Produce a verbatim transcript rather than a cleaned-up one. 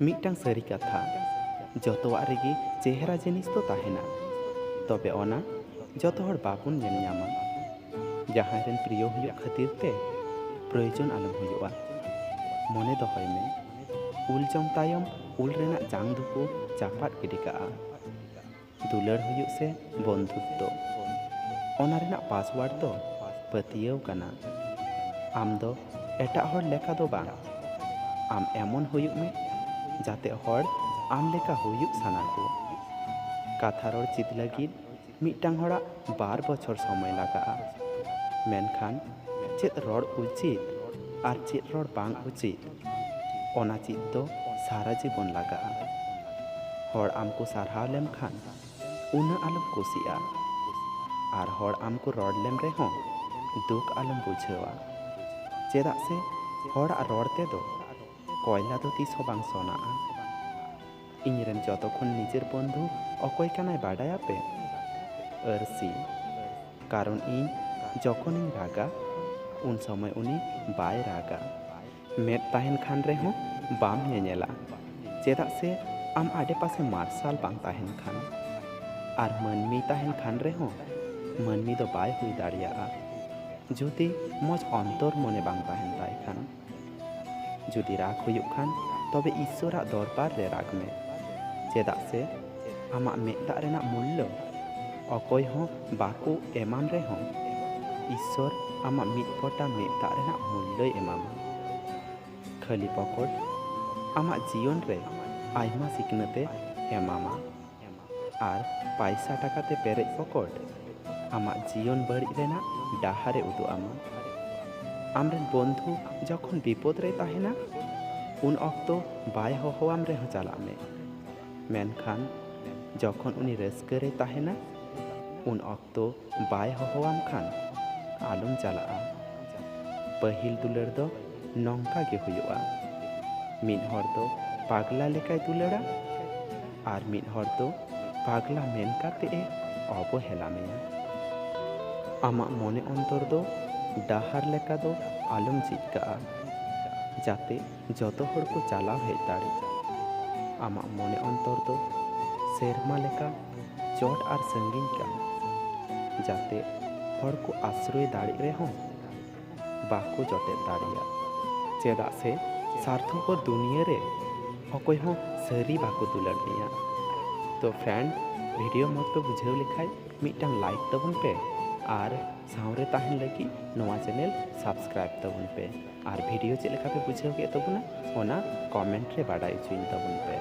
ᱢᱤᱫᱴᱟᱝ ᱥᱟᱹᱨᱤ ᱠᱟᱛᱷᱟ, ᱡᱚᱛᱚᱣᱟᱜ ᱨᱮᱜᱮ ᱪᱮᱦᱨᱟ ᱡᱤᱱᱤᱥ ᱫᱚ ᱛᱟᱦᱮᱱᱟ, ᱛᱚᱵᱮ ᱚᱱᱟ ᱡᱚᱛᱚ ᱦᱚᱲ ᱵᱟᱵᱚᱱ ᱧᱮᱞ ᱧᱟᱢᱟ᱾ ᱡᱟᱦᱟᱸᱭ ᱨᱮᱱ ᱯᱨᱤᱭᱚ ᱦᱩᱭᱩᱜ ᱠᱷᱟᱹᱛᱤᱨ ᱛᱮ ᱯᱨᱚᱭᱳᱡᱚᱱ ᱟᱞᱚᱢ ᱦᱩᱭᱩᱜᱼᱟ᱾ ᱢᱚᱱᱮ ᱫᱚᱦᱚᱭ ᱢᱮ, ᱩᱞ ᱡᱚᱢ ᱛᱟᱭᱚᱢ ᱩᱞ ᱨᱮᱱᱟᱜ ᱡᱟᱝ ᱫᱚᱠᱚ ᱪᱟᱯᱟᱫ ᱜᱤᱰᱤ ᱠᱟᱜᱼᱟ᱾ ᱫᱩᱞᱟᱹᱲ ᱦᱩᱭᱩᱜ ᱥᱮ ᱵᱚᱱᱫᱷᱩᱛᱛᱚ, ᱚᱱᱟ ᱨᱮᱱᱟᱜ ᱯᱟᱥᱣᱟᱨᱰ ᱫᱚ ᱯᱟᱹᱛᱭᱟᱹᱣ ᱠᱟᱱᱟ᱾ ᱟᱢ ᱫᱚ ᱮᱴᱟᱜ ᱦᱚᱲ ᱞᱮᱠᱟ ᱫᱚ ᱵᱟᱝ, ᱟᱢ ᱮᱢᱚᱱ ᱦᱩᱭᱩᱜ ᱢᱮ ᱡᱟᱛᱮ ᱦᱚᱲ ᱟᱢ ᱞᱮᱠᱟ ᱦᱩᱭᱩᱜ ᱥᱟᱱᱟ ᱠᱚ᱾ ᱠᱟᱛᱷᱟ ᱨᱚᱲ ᱪᱮᱫ ᱞᱟᱹᱜᱤᱫ ᱢᱤᱫᱴᱟᱝ ᱦᱚᱲᱟᱜ ᱵᱟᱨ ᱵᱚᱪᱷᱚᱨ ᱥᱚᱢᱚᱭ ᱞᱟᱜᱟᱜᱼᱟ, ᱢᱮᱱᱠᱷᱟᱱ ᱪᱮᱫ ᱨᱚᱲ ᱩᱪᱤᱛ ᱟᱨ ᱪᱮᱫ ᱨᱚᱲ ᱵᱟᱝ ᱩᱪᱤᱛ, ᱚᱱᱟ ᱪᱮᱫ ᱫᱚ ᱥᱟᱨᱟ ᱡᱤᱵᱚᱱ ᱞᱟᱜᱟᱜᱼᱟ᱾ ᱦᱚᱲ ᱟᱢ ᱠᱚ ᱥᱟᱨᱦᱟᱣ ᱞᱮᱢ ᱠᱷᱟᱱ ᱩᱱᱟᱹᱜ ᱟᱞᱚᱢ ᱠᱩᱥᱤᱜᱼᱟ, ᱟᱨ ᱦᱚᱲ ᱟᱢ ᱠᱚ ᱨᱚᱲ ᱞᱮᱢ ᱨᱮᱦᱚᱸ ᱫᱩᱠ ᱟᱞᱚᱢ ᱵᱩᱡᱷᱟᱹᱣᱟ, ᱪᱮᱫᱟᱜ ᱥᱮ ᱦᱚᱲᱟᱜ ᱨᱚᱲ ᱛᱮᱫᱚ ᱠᱚᱭᱞᱟ ᱫᱚ ᱛᱤᱥ ᱦᱚᱸ ᱵᱟᱝ ᱥᱚᱱᱟᱜᱼᱟ᱾ ᱤᱧ ᱨᱮᱱ ᱡᱚᱛᱚ ᱠᱷᱚᱱ ᱱᱤᱡᱮᱨ ᱵᱚᱱᱫᱷᱩ ᱚᱠᱚᱭ ᱠᱟᱱᱟᱭ ᱵᱟᱰᱟᱭᱟᱯᱮ? ᱟᱹᱨᱥᱤ᱾ ᱠᱟᱨᱚᱱ ᱤᱧ ᱡᱚᱠᱷᱚᱱᱤᱧ ᱨᱟᱜᱟ, ᱩᱱ ᱥᱚᱢᱚᱭ ᱩᱱᱤ ᱵᱟᱭ ᱨᱟᱜᱟ᱾ ᱢᱮᱫ ᱛᱟᱦᱮᱱ ᱠᱷᱟᱱ ᱨᱮᱦᱚᱸ ᱵᱟᱢ ᱧᱮᱧᱮᱞᱟ, ᱪᱮᱫᱟᱜ ᱥᱮ ᱟᱢ ᱟᱰᱮᱯᱟᱥᱮ ᱢᱟᱨᱥᱟᱞ ᱵᱟᱝ ᱛᱟᱦᱮᱱ ᱠᱷᱟᱱ᱾ ᱟᱨ ᱢᱟᱹᱱᱢᱤ ᱛᱟᱦᱮᱱ ᱠᱷᱟᱱ ᱨᱮᱦᱚᱸ ᱢᱟᱹᱱᱢᱤ ᱫᱚ ᱵᱟᱭ ᱦᱩᱭ ᱫᱟᱲᱮᱭᱟᱜᱼᱟ, ᱡᱩᱫᱤ ᱢᱚᱡᱽ ᱚᱱᱛᱚᱨ ᱢᱚᱱᱮ ᱵᱟᱝ ᱛᱟᱦᱮᱱ ᱛᱟᱭ ᱠᱷᱟᱱ᱾ ᱡᱩᱫᱤ ᱨᱟᱜᱽ ᱦᱩᱭᱩᱜ ᱠᱷᱟᱱ, ᱛᱚᱵᱮ ᱤᱥᱥᱚᱨᱟᱜ ᱫᱚᱨᱵᱟᱨ ᱨᱮ ᱨᱟᱜᱽ ᱢᱮ, ᱪᱮᱫᱟᱜ ᱥᱮ ᱟᱢᱟᱜ ᱢᱮᱫ ᱫᱟᱜ ᱨᱮᱱᱟᱜ ᱢᱩᱞᱞᱚ ᱚᱠᱚᱭ ᱦᱚᱸ ᱵᱟᱠᱚ ᱮᱢᱟᱢ ᱨᱮᱦᱚᱸ, ᱤᱥᱥᱚᱨ ᱟᱢᱟᱜ ᱢᱤᱫ ᱯᱷᱚᱴᱟ ᱢᱮᱫ ᱫᱟᱜ ᱨᱮᱱᱟᱜ ᱢᱩᱞᱞᱚᱭ ᱮᱢᱟᱢᱟ᱾ ᱠᱷᱟᱹᱞᱤ ᱯᱚᱠᱚᱴ ᱟᱢᱟᱜ ᱡᱤᱭᱚᱱ ᱨᱮ ᱟᱭᱢᱟ ᱥᱤᱠᱷᱱᱟᱹᱛ ᱮ ᱮᱢᱟᱢᱟ᱾ ᱟᱨ ᱯᱟᱭᱥᱟ ᱴᱟᱠᱟ ᱛᱮ ᱯᱮᱨᱮᱡ ᱯᱚᱠᱚᱴ ᱟᱢᱟᱜ ᱡᱤᱭᱚᱱ ᱵᱟᱹᱲᱤᱡ ᱨᱮᱱᱟᱜ ᱰᱟᱦᱟᱨ ᱮ ᱩᱫᱩᱜ ᱟᱢᱟ᱾ ᱟᱢᱨᱮᱱ ᱵᱚᱱᱫᱷᱩ ᱡᱚᱠᱷᱚᱱ ᱵᱤᱯᱚᱫ ᱨᱮᱭ ᱛᱟᱦᱮᱱᱟ, ᱩᱱ ᱚᱠᱛᱚ ᱵᱟᱭ ᱦᱚᱦᱚᱣᱟᱢ ᱨᱮᱦᱚᱸ ᱪᱟᱞᱟᱜ ᱢᱮ, ᱢᱮᱱᱠᱷᱟᱱ ᱡᱚᱠᱷᱚᱱ ᱩᱱᱤ ᱨᱟᱹᱥᱠᱟᱹ ᱨᱮᱭ ᱛᱟᱦᱮᱱᱟ, ᱩᱱ ᱚᱠᱛᱚ ᱵᱟᱭ ᱦᱚᱦᱚᱣᱟᱢ ᱠᱷᱟᱱ ᱟᱞᱚᱢ ᱪᱟᱞᱟᱜᱼᱟ᱾ ᱯᱟᱹᱦᱤᱞ ᱫᱩᱞᱟᱹᱲ ᱫᱚ ᱱᱚᱝᱠᱟ ᱜᱮ ᱦᱩᱭᱩᱜᱼᱟ᱾ ᱢᱤᱫ ᱦᱚᱲ ᱫᱚ ᱯᱟᱜᱽᱞᱟ ᱞᱮᱠᱟᱭ ᱫᱩᱞᱟᱹᱲᱟ, ᱟᱨ ᱢᱤᱫ ᱦᱚᱲ ᱫᱚ ᱯᱟᱜᱽᱞᱟ ᱢᱮᱱ ᱠᱟᱛᱮ ᱮ ᱚᱵᱚᱦᱮᱞᱟ ᱢᱮᱭᱟ᱾ ᱟᱢᱟᱜ ᱢᱚᱱᱮ ᱚᱱᱛᱚᱨ ᱫᱚ ᱰᱟᱦᱟᱨ ᱞᱮᱠᱟ ᱫᱚ ᱟᱞᱚᱢ ᱡᱷᱤᱡ ᱠᱟᱜᱼᱟ, ᱡᱟᱛᱮ ᱡᱚᱛᱚ ᱦᱚᱲ ᱠᱚ ᱪᱟᱞᱟᱣ ᱦᱮᱡ ᱫᱟᱲᱮᱜ᱾ ᱟᱢᱟᱜ ᱢᱚᱱᱮ ᱚᱱᱛᱚᱨ ᱫᱚ ᱥᱮᱨᱢᱟ ᱞᱮᱠᱟ ᱪᱚᱴ ᱟᱨ ᱥᱟᱺᱜᱤᱧ ᱠᱟᱱ, ᱡᱟᱛᱮ ᱦᱚᱲ ᱠᱚ ᱟᱥᱨᱚᱭ ᱫᱟᱲᱮᱜ ᱨᱮᱦᱚᱸ ᱵᱟᱠᱚ ᱡᱚᱴᱮᱫ ᱫᱟᱲᱮᱭᱟᱜ᱾ ᱪᱮᱫᱟᱜ ᱥᱮ ᱥᱟᱨᱛᱷᱚᱯᱚᱨ ᱫᱩᱱᱤᱭᱟᱹ ᱨᱮ ᱚᱠᱚᱭ ᱦᱚᱸ ᱥᱟᱹᱨᱤ ᱵᱟᱠᱚ ᱫᱩᱞᱟᱹᱲ ᱢᱮᱭᱟ᱾ ᱛᱚ friend, video ᱢᱚᱡᱽ ᱯᱮ ᱵᱩᱡᱷᱟᱹᱣ ᱞᱮᱠᱷᱟᱡ ᱢᱤᱫᱴᱟᱝ like ᱛᱟᱵᱚᱱ ᱯᱮ ᱟᱨ ᱥᱟᱶᱨᱮ ᱛᱟᱦᱮᱱ ᱞᱟᱹᱜᱤᱫ ᱱᱚᱣᱟ channel subscribe ᱛᱟᱵᱚᱱ ᱯᱮ᱾ ᱟᱨ video ᱪᱮᱫ ᱞᱮᱠᱟ ᱯᱮ ᱵᱩᱡᱷᱟᱹᱣ ᱠᱮᱫ ᱛᱟᱵᱚᱱᱟ, ᱚᱱᱟ comment ᱨᱮ ᱵᱟᱰᱟᱭ ᱦᱚᱪᱚᱧ ᱛᱟᱵᱚᱱ ᱯᱮ᱾